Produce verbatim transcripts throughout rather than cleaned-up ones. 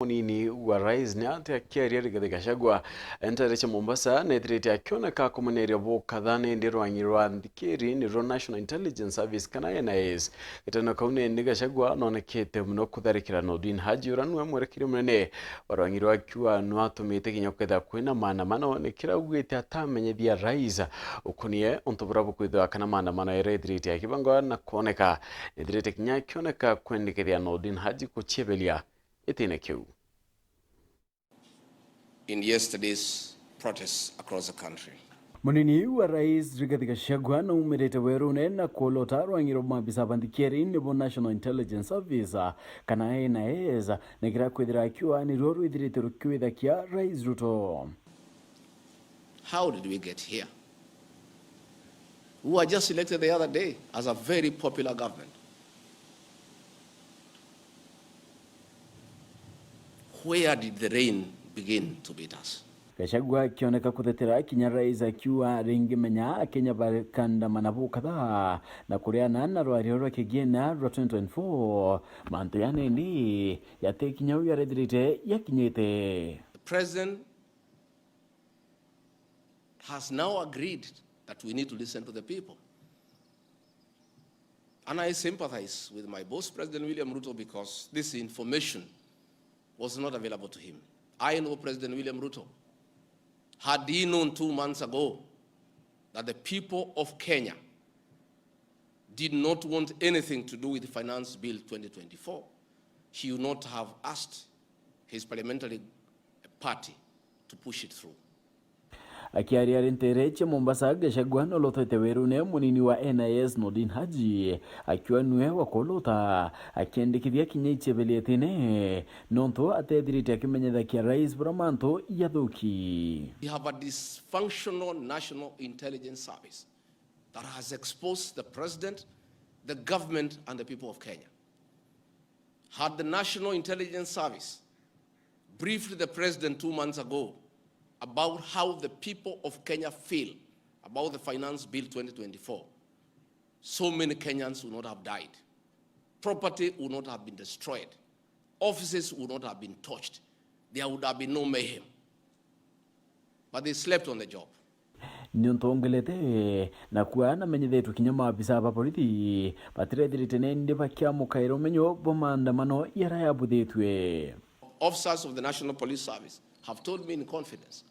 Munini wa rais ni ati akiaria Rigathi Gachagua nteere cia Mombasa, neethirite akioneka kumeneria bukatha nindi rwang'i rwa nthikiri, nirwo National Intelligence Service kana N I S. Gitano kau nindi Gachagua nonekete muno kutharikira Noordin Haji, uria niwe mwerekeria munene wa rwang'i rwa akiuga nwatumite kinya kwithira kwina maandamano, nikira augite atamenyithia rais ukunie untu buria bukwithirwa kana maandamano yaria ithirite akibangwa na kwoneka. Nithirite kinya akioneka kwendekethia Noordin Haji kucieberia gitine kiu. In yesterday's protests across the country. Munini wa rais Rigathi Gachagua naumirite werune na kuolota rwang'i rwa maabisa ba nthikiri nibo National Intelligence Service, kana N I S, nikira kwithira akiuga niruo rwithirite rukiwithakia Rais Ruto. How did we get here? We were just elected the other day as a very popular government. Where did the rain begin to beat us? Gachagua akioneka kutetera kinya rais akiuga ringi menya Akenya bakandamana bukatha na kuriana na rwario rwa kigina rwa twenty twenty-four, mantu ya nindi yati kinya u yarethirite yakinyite. The president has now agreed that we need to listen to the people. And I sympathize with my boss, President William Ruto, because this information was not available to him. I know President William Ruto. Had he known two months ago that the people of Kenya did not want anything to do with Finance Bill twenty twenty-four, he would not have asked his parliamentary party to push it through. Akiaria ari nteere cia Mombasa, Gachagua nolotete werune munini wa N I S Noordin Haji, akiuga niwe wakolota, akiendekithia kinya ichebelietine, nontu atethirite akimenyithakia rais buria mantu yathuki. We have a dysfunctional National Intelligence Service that has exposed the president, the government, and the people of Kenya. Had the National Intelligence Service briefed the president two months ago about how the people of Kenya feel about the Finance Bill twenty twenty-four, so many Kenyans would not have died. Property would not have been destroyed. Offices would not have been torched. There would have been no mayhem. But they slept on the job. Niuntu ongelete na kuuga namenyithitue kinya maabisa ba borithi batirethirite nindi bakiamukaira umenyo bwa maandamano yaria yabuthitue. Officers of the National Police Service have told me in confidence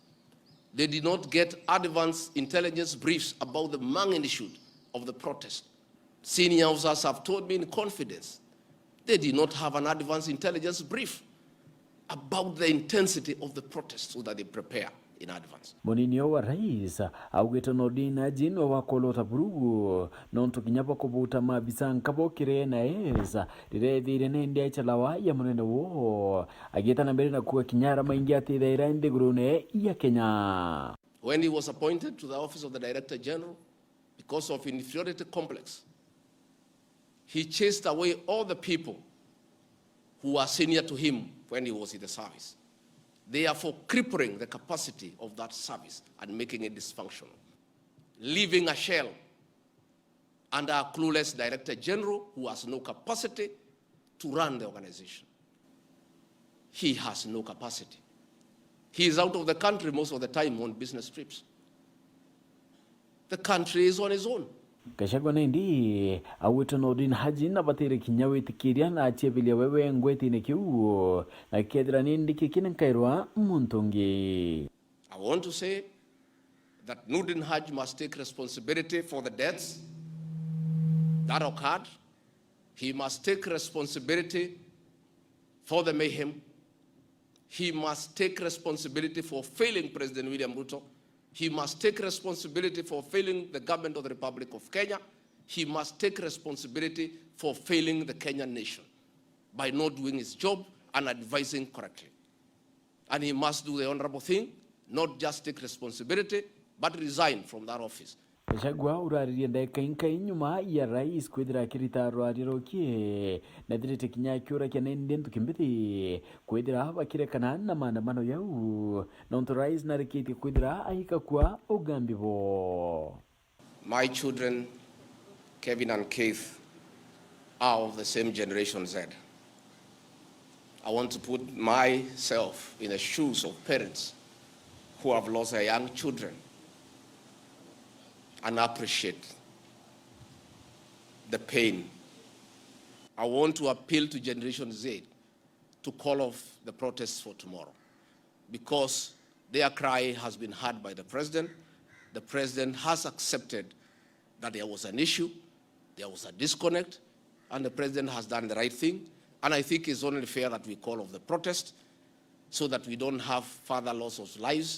they did not get advance intelligence briefs about the magnitude of the protest. Senior officers have told me in confidence they did not have an advance intelligence brief about the intensity of the protest so that they prepare in advance. Munini wa rais augite Noordin Haji niwe wakolota vurugu nontu kinya bwa kubuta maabisa nkabo kiri N I S riria ethire nindi echalawa ya munene woo, agiita na mbere na kuuga kinya aria maingi atithaira nthigurune ya Kenya. When he was appointed to the office of the Director General, because of inferiority complex, he chased away all the people who were senior to him when he was in the service, therefore crippling the capacity of that service and making it dysfunctional, leaving a shell under a clueless Director General who has no capacity to run the organization. He has no capacity. He is out of the country most of the time on business trips. The country is on his own. Gachagua nindi augite Noordin Haji nabatire kinya witikiria na achieberia we wengwa gitine kiu, na kethira nindi kiki ni nkairwa muntu ungi. I want to say that Noordin Haji must take responsibility for the deaths that occurred. He must take responsibility for the mayhem. He must take responsibility for failing President William Ruto. He must take responsibility for failing the government of the Republic of Kenya. He must take responsibility for failing the Kenyan nation by not doing his job and advising correctly. And he must do the honorable thing, not just take responsibility, but resign from that office. Gachagua uraririe ndagika inkai nyuma ya rais kwithira akirita rwaria rukie, nethirite kinya akiurakia nindi ntuki mbithi kwithira bakirekana na maandamano yau, nontu rais narikitie kwithira aika kwa ugambi bo. My children, Kevin and Keith, are of the same generation Z. I want to put myself in the shoes of parents who have lost their young children and appreciate the pain. I want to appeal to Generation Z to call off the protests for tomorrow, because their cry has been heard by the president. The president has accepted that there was an issue, there was a disconnect, and the president has done the right thing. And I think it's only fair that we call off the protest so that we don't have further loss of lives.